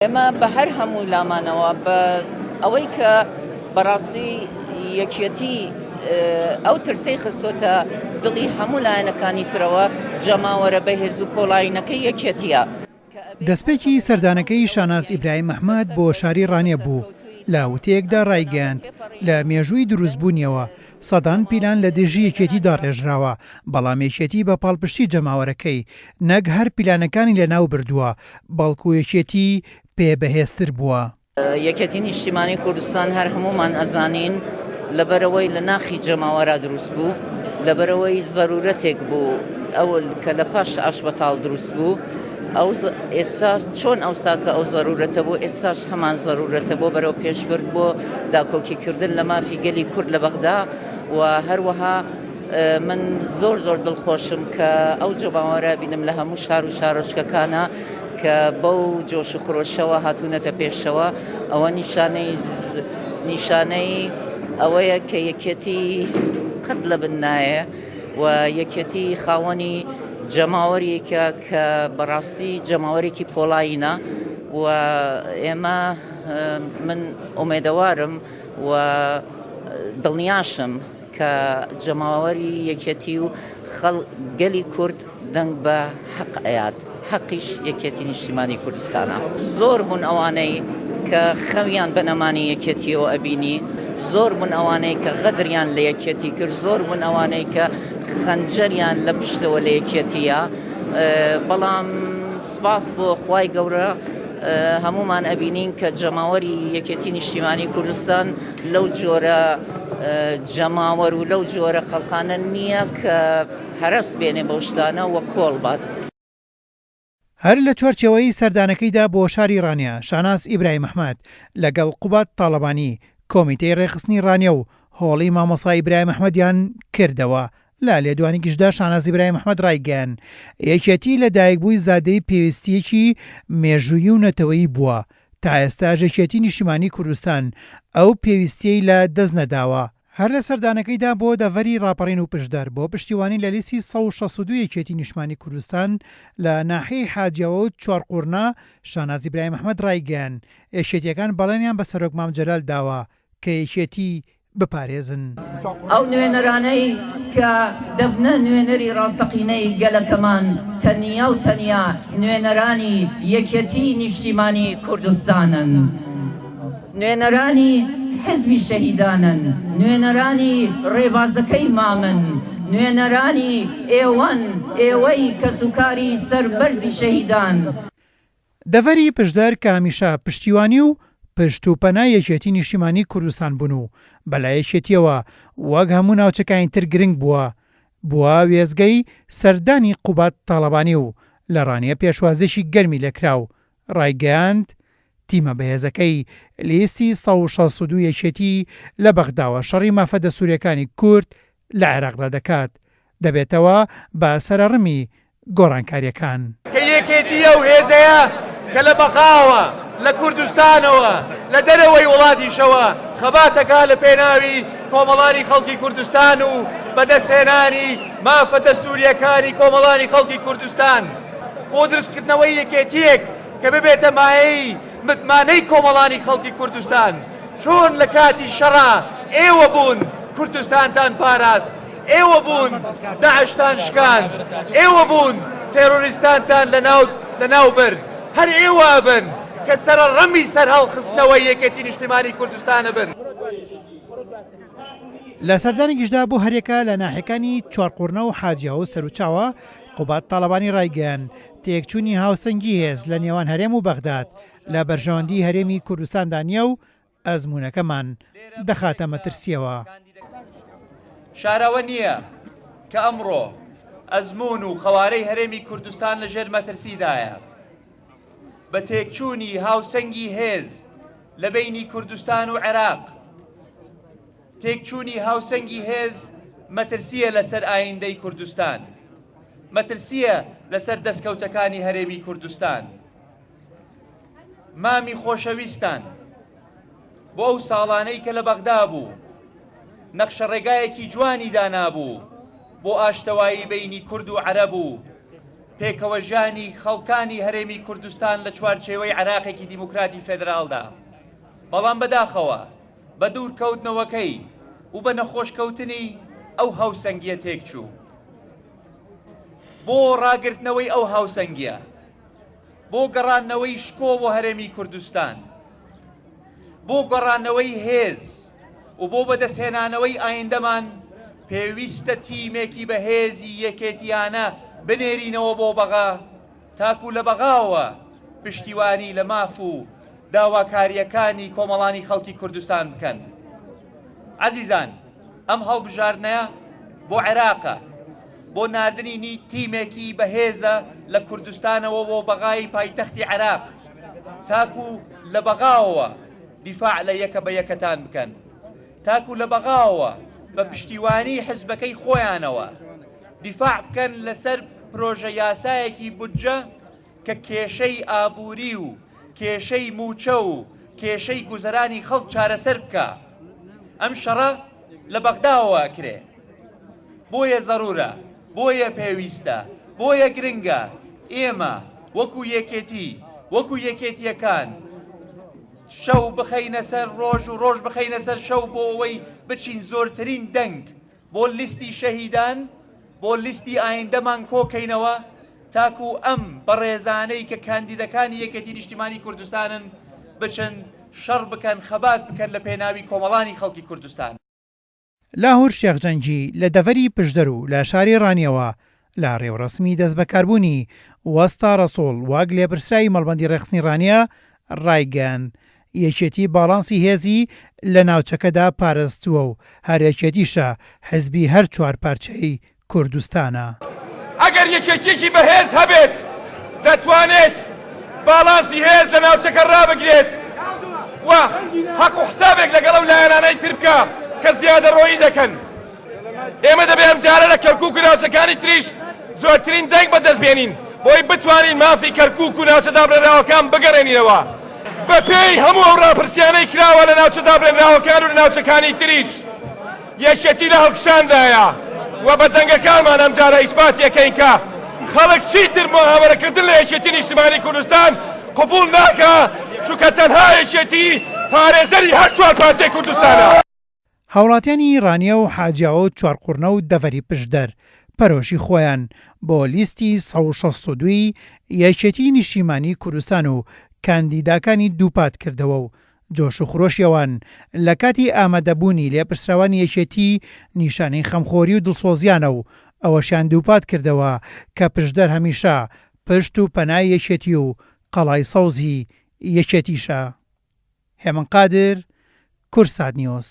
ئێمە بە هەر هەموو لامانەوە بە ئەوەی کە بەڕاستی یەکێتی ئەو ترسەی خستۆتە دڵی هەموو لایەنەکانی ترەوە جەماوەرە بەهێز و پۆڵایینەکەی یەکێتیە. دەستپێکی سەردانەکەی شاناز ئیبراهیم ئەحمەد بۆ شاری ڕانیە بوو، لە وتەیەکدا ڕایگەیاند، لە مێژووی دروستبوونیەوە سەدان پیلان لە دژی یەکێتی داڕێژراوە، بەڵام یەکێتی بە پاڵپشتی جەماوەرەکەی نەک هەر پیلانەکانی لەناو بردووە، بەڵکو یەکێتی پێ بەهێزتر بووە. یەکێتی نیشتیمانی کوردستان هەر هەموومان ئەزانین لەبەرئەوەی لە ناخی جەماوەرا دروست بوو، لەبەرئەوەی زەرورەتێک بوو ئەو کە لە پاش ئاشبەتاڵ دروست بوو، ئەو ئێستا چۆن ئەوسا کە ئەو زەرورەتە بوو ئێستاش هەمان زەرورەتە بۆ بەرەو پێشبرد بۆ داکۆکیکردن لە مافی گەلی کورد لە بەغدا و هەروەها من زۆر زۆر دڵخۆشم کە ئەو جەماوەرە بینم لە هەموو شار و شارۆچکەکانە کە بەو جۆش و خرۆشەوە هاتوونەتە پێشەوە ئەوە نیشانەی نیشانەی ئەوەیە کە یەکێتی قەت لە بن نایە و یەکێتی خاوەنی جەماوەرێکە کە بەڕاستی جەماوەرێکی پۆڵایینە و ئێمە من ئومێدەوارم و دڵنیاشم کە جەماوەری یەکێتی و خەڵ گەلی کورد دەنگ بە حەق ئەیات، حەقیش یەکێتی نیشتیمانی کوردستانە. زۆر بوون ئەوانەی کە خەویان بە نەمانی یەکێتیەوە ئەبینی، زۆر بوون ئەوانەی کە غەدریان لە یەکێتی کرد، زۆر بوون ئەوانەی کە خەنجەریان لە پشتەوە لە یەکێتیە، بەڵام سپاس بۆ خوای گەورە هەموومان ئەبینین کە جەماوەری یەکێتی نیشتیمانی کوردستان لەو جۆرە جەماوەر و لەو جۆرە خەڵکانە نییە کە هەرەس بێنێ بەو شتانە و کۆڵ بات. هەر لە چوارچێوەی سەردانەکەیدا بۆ شاری ڕانیە، شاناز ئیبراهیم ئەحمەد لەگەڵ قوباد تاڵەبانی، کۆمیتەی ڕێکخستنی ڕانیە و هۆڵی مامۆستا ئیبراهیم ئەحمەدیان کردەوە. لە لێدوانێکیشدا شاناز ئیبراهیم ئەحمەد ڕایگەیاند، یەکێتی لە دایکبووی زادەی پێویستییەکی مێژوویی و نەتەوەیی بووە، تا ئێستاش یەکێتی نیشتیمانی کوردستان ئەو پێویستییەی لە دەست نەداوە. هەر لە سەردانەکەیدا بۆ دەڤەری ڕاپەڕین و پشدەر بۆ پشتیوانی لە لیستی 162 یەکێتی نیشتمانی کوردستان لە ناحیەی حاجیاوە و چوارقوڕنە، شاناز ئیبراهیم ئەحمەد ڕایگەیاند، یەکێتییەکان بەڵێنیان بە سەرۆک مام جەلال داوە کە یەکێتی بپارێزن. ئەو نوێنەرانەی کە دەبنە نوێنەری ڕاستەقینەی گەلەکەمان تەنیا و تەنیا نوێنەرانی یەکێتیی نیشتیمانیی کوردستانن. نوێنەرانی حیزبی شەهیدانن، نوێنەرانی ڕێبازەکەی مامن، نوێنەرانی ئێوەن، ئێوەی کەسوکاری سەربەرزی شەهیدان. دەڤەری پشدەر کە هەمیشە پشتیوانی و پشت و پەنای یەکێتی نیشتیمانی کوردستان بوون و بەلای یەکێتیەوە وەک هەموو ناوچەکانی تر گرنگ بووە، بووە وێستگەی سەردانی قوباد تاڵەبانی و لە ڕانیە پێشوازیەکی گەرمی لێکرا و ڕایگەیاند، تیمە بەهێزەکەی لیستی 162 یەکێتی لە بەغداوە شەڕی مافە دەستوورییەکانی کورد لە عێراقدا دەکات، دەبێتەوە بە سەرەڕمی گۆڕانکارییەکان. کە یەکێتی ئەو هێزەیە کە لە بەغاوە، لە کوردستانەوە، لە دەرەوەی وڵاتیشەوە خەبات دەکات لە پێناوی کۆمەڵانی خەڵکی کوردستان و بەدەستهێنانی مافە دەستوورییەکانی کۆمەڵانی خەڵکی کوردستان بۆ دروستکردنەوەی یەکێتییەک کە ببێتە مایەی متمانەی کۆمەڵانی خەڵکی کوردستان، چۆن لە کاتی شەڕا ئێوە بوون کوردستانتان پاراست، ئێوە بوون داعشتان شکاند، ئێوە بوون تێرۆریستانتان لەناو برد، هەر ئێوە ئەبن کە سەرەڕمی سەرهەڵخستنەوەی یەکێتی نیشتیمانی کوردستان ئەبن. لە سەردانێکیشدا بۆ هەریەکە لە ناحیەکانی چوارقوڕنە و حاجیاوە و سەروچاوە، قوباد تاڵەبانی ڕایگەیاند، تێکچوونی هاوسەنگی هێز لە نێوان هەرێم و بەغداد لە بەرژەوەندیی هەرێمی کوردستاندا نییە و ئەزموونەکەمان دەخاتە مەترسییەوە. شاراوە نییە کە ئەمڕۆ ئەزموون و قەوارەی هەرێمی کوردستان لە ژێر مەترسیدایە. بە تێکچوونی هاوسەنگی هێز لە بەینی کوردستان و عێراق، تێکچوونی هاوسەنگی هێز مەترسییە لەسەر ئایندەی کوردستان، مەترسییە لەسەر دەستکەوتەکانی هەرێمی کوردستان. مامی خۆشەویستان بۆ ئەو ساڵانەی کە لە بەغدا بوو، نەخشەڕێگایەکی جوانی دانابوو بۆ ئاشتەوایی بەینی کورد و عەرەب و. پێکەوەژیانی خەڵکانی هەرێمی کوردستان لە چوارچێوەی عێراقێکی دیموکراتی فێدراڵدا، بەڵام بەداخەوە بە دوورکەوتنەوەکەی و بە نەخۆشکەوتنی ئەو هاوسەنگییە تێکچوو. بۆ ڕاگرتنەوەی ئەو هاوسەنگییە، بۆ گەڕاندنەوەی شکۆ بۆ هەرێمی کوردستان، بۆ گەڕانەوەی هێز و بۆ بەدەستهێنانەوەی ئایندەمان پێویستە تیمێکی بەهێزی یەکێتیانە بنێرینەوە بۆ بەغا تاکو لە بەغاوە پشتیوانی لە ماف و داواکارییەکانی کۆمەڵانی خەڵکی کوردستان بکەن. عەزیزان ئەم هەڵبژاردنە بۆ عێراقە، بۆ ناردنی تیمێکی بەهێزە لە کوردستانەوە بۆ بەغای پایتەختی عێراق تاکو لە بەغاوە دیفاع لە یەکە بە یەکەتان بکەن، تاکو لە بەغاوە بە پشتیوانی حزبەکەی خۆیانەوە دیفاع بکەن لەسەر پرۆژە یاسایەکی بودجە کە کێشەی ئابووری و کێشەی مووچە و کێشەی گوزەرانی خەڵک چارەسەر بکا. ئەم شەڕە لە بەغداوە ئەکرێ. بۆیە زەرورە، بۆیە پێویستە، بۆیە گرنگە ئێمە وەکو یەکێتی، وەکو یەکێتییەکان شەو بخەینە سەر ڕۆژ و ڕۆژ بخەینە سەر شەو بۆ ئەوەی بچین زۆرترین دەنگ بۆ لیستی شەهیدان، بۆ لیستی ئایندەمان کۆکەینەوە تاکو ئەم بەڕێزانەی کە کاندیدەکانی یەکێتی نیشتیمانی کوردستانن بچن شەڕ بکەن، خەبات بکەن لە پێناوی کۆمەڵانی خەڵکی کوردستان. لاهور شێخ جەنگی لە دەڤەری پشدەر و لە شاری ڕانیەوە لە ڕێوڕەسمی دەستبەکاربوونی وەستا ڕەسوڵ وەک لێپرسراوی مەڵبەندی ڕێکخستنی ڕانیە ڕایگەیاند، یەکێتی باڵانسی هێزی لە ناوچەکەدا پارستووە و هەر یەکێتیشە حزبی هەر چوارپارچەی کوردستانە. ئەگەر یەکێتییەکی بەهێز هەبێت دەتوانێت باڵانسی هێز لە ناوچەکە ڕابگرێت و حەق و حسابێک لەگەڵ ئەو لایەنانەی تر بکا کە زیادەڕۆیی دەکەن. ئێمە دەبێ ئەمجارە لە کەرکووک و ناوچەکانی تریش زۆرترین دەنگ بەدەست بێنین بۆی بتوانین مافی کەرکووک و ناوچە دابڕێنراوەکان بگەڕێنینەوە. بەپێی هەموو ئەو ڕاپرسیانەی کراوە لە ناوچە دابڕێنراوەکان و لە ناوچەکانی تریش یەکێتی لە هەڵکشاندایە و بە دەنگەکانمان ئەمجارە ئیسپاتی ئەکەین کە خەڵک چیتر مۆهاوەرەکردن لە یەکێتی نیشتمانی کوردستان قبوڵ ناکا، چونکە تەنها یەکێتی پارێزەری هەر چوار پارچەی کوردستانە. هاوڵاتیانی ڕانیە و حاجیاوە و چوارقوڕنە و دەڤەری پشدەر پەرۆشی خۆیان بۆ لیستی 162 ی یەکێتیی نیشتیمانیی کوردستان و کاندیداکانی دووپات کردەوە و جۆش و خرۆشی ئەوان لە کاتی ئامادەبوونی لێپرسراوانی یەکێتی نیشانەی خەمخۆری و دڵسۆزیانە و ئەوەشیان دووپات کردەوە کە پشدەر هەمیشە پشت و پەنای یەکێتی و قەڵای سەوزی یەکێتیشە. هێمن قادر، کوردسات نیوز.